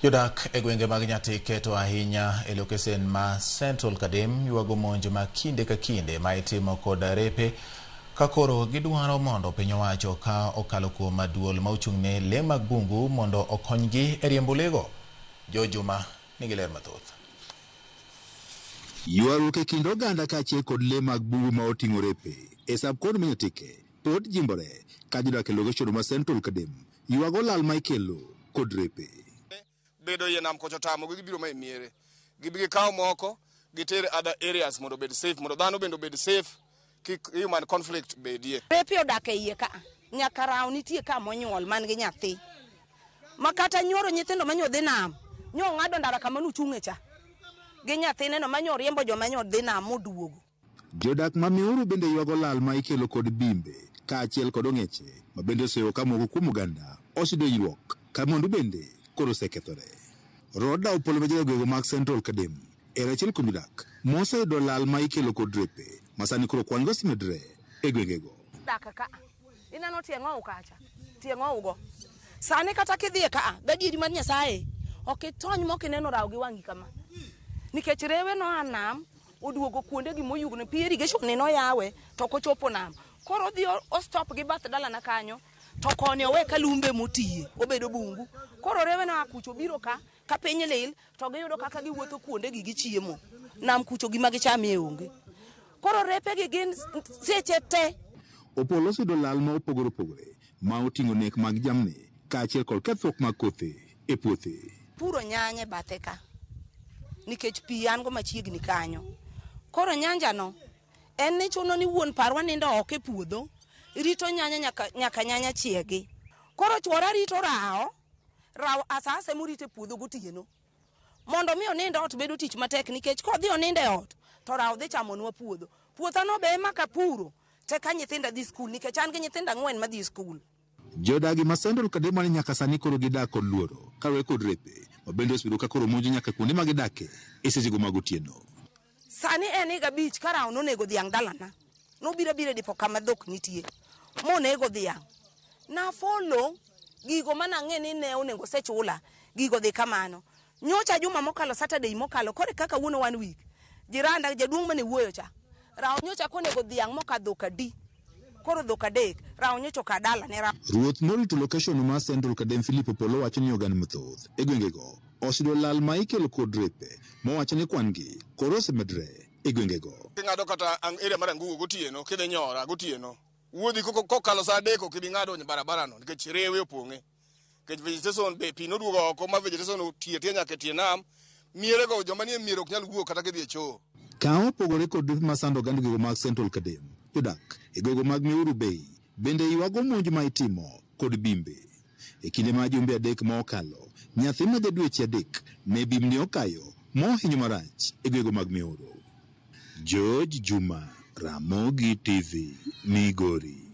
Jodak e gwenge mag Nyatike to ahinya e lokesen ma Central Kadem ywago monj ma kinde ka kinde ma itimo kod repe ka koro gidwaro mondo piny owacho ka okalo kuom duol ma ochung'ne lee mag bungu mondo okonygi e riembo lego. George Juma nigi ler mathoth. Ywaruok e kind oganda kaachiel kod lee mag bungu ma oting'o repe e sub-county ma Nyatike pod jimbore ka jodak e location ma Central Kadem ywago lal ma ikelo kod repe. Bedo iye nam kocha otamogi gibiro ma e miere. Gibi gikaw moko giter other areas mondo obed safe mondo dhano bende obed safe kik human conflict bedie. Repe odak e iye ka nyaka raw nitie ka monyuol man gi nyathi ma kata nyoro nyithindo manyo dhi nam nyo ng'ado ndara kama nuchung'e cha gi nyathine no manyo riembo joma nyo dhi nam moduogo. Jodak ma Miuru bende ywago lal ma ikelo kod bimbe kaachiel kod ong'eche ma bende oseyo ka moko kuom oganda oseyudo hinyruok ka mwandu bende koro osekethore. Roda Opolo ma jagwego mag Central Kadem en achiel kuom jodak moseyudo lal ma ikelo kod repe ma sani koro kwan gi osemedore e gwengego. Dak ka ineno tie ng'owu kacha tie ng'owu go sani kata kidhiye ka gadieri mar Nyasaye ok itony mok ineno rawo gi wang'i kama nikech rewe noa nam oduogo kuonde gi moyugno pi irrigation ni noyawe to ok ochopo nam koro odhi o stop gi bath dalana kanyo to koni owe ka lumbe motiye obedo bungu koro rewe noa kucho biro ka ka piny lil to giyudo kaka giwuotho kuonde gi gichiemo nam kucho gima gichamie onge koro repe gi gin seche te. Opolo oseyudo lal ma opogore opogore ma oting'o nek mag jamni kaachiel kod kethruok mag kothe e puothe. Puro nyanya e bathe ka nikech pi an go machiegni kanyo. Koro nyanja no en ni chuno ni wuon parwa nindo oko e puodho rito nyanya nyaka, nyaka nyanya chiegi. Koro chuora rito rawo, rawo asasa emorito e puodho gotieno. Mondo mi onind ot bedo tich matek nikech kodhi onindo e ot to rawo dhi chamonwa puodho. Puotha no be ema kapuro teka nyithinda dhi skul nikech an gi nyithindo ang'wen madhi skul. Jodagi ma Central Kadem ni nyaka sani koro gidak kod luoro kaluwore kod repe ma bende osebedo ka koro monjo nyaka kuonde ma gidake e sechego mag otieno. Sani en higa abich ka rawo nonego dhiang' dalana. Nobiro abira e dipo kama dhok nitie. Monego dhiang'. Nafolo gigo manang'e ni ne onego osechula. Gigo dhi kamano. Nyocha juma mokalo Saturday mokalo kore kaka wuono one week. Jiranda jaduong' mane wuoyo cha. Rawo nyocha konego dhiang' moka dhok adi. Koro dhok adek. Rawo nyocha oka dalane. Ruoth morito location ma Central Kadem Philip Opolo wacho ni oganda mathoth e gwengego oseyudo lal ma ikelo kod repe mowacho ni kwan gi koro osemedore e gwengego. King'ado kata area mar Angugo gotieno kidhi Nyora gotieno wuodhi kokalo saa adek ok ibi ng'ado barabara no nikech rewe opong'e. Nikech vegetation be pi noduogo oko ma vegetation otie tie nyaka e tie nam. Mierego joma nie mier ok nyal wuok kata gidhi e choo. Ka opogore kod repe masando oganda gwengego mag Central Kadem, jodak e gwengego mag Miuru Bay bende ywago monj ma itimo kod bimbe. E kinde ma jumbe adek ma okalo, nyathi ma ja dweche adek ne bimni okayo mohinyo marach e gwengego mag Miuru. George Juma, Ramogi TV, Migori.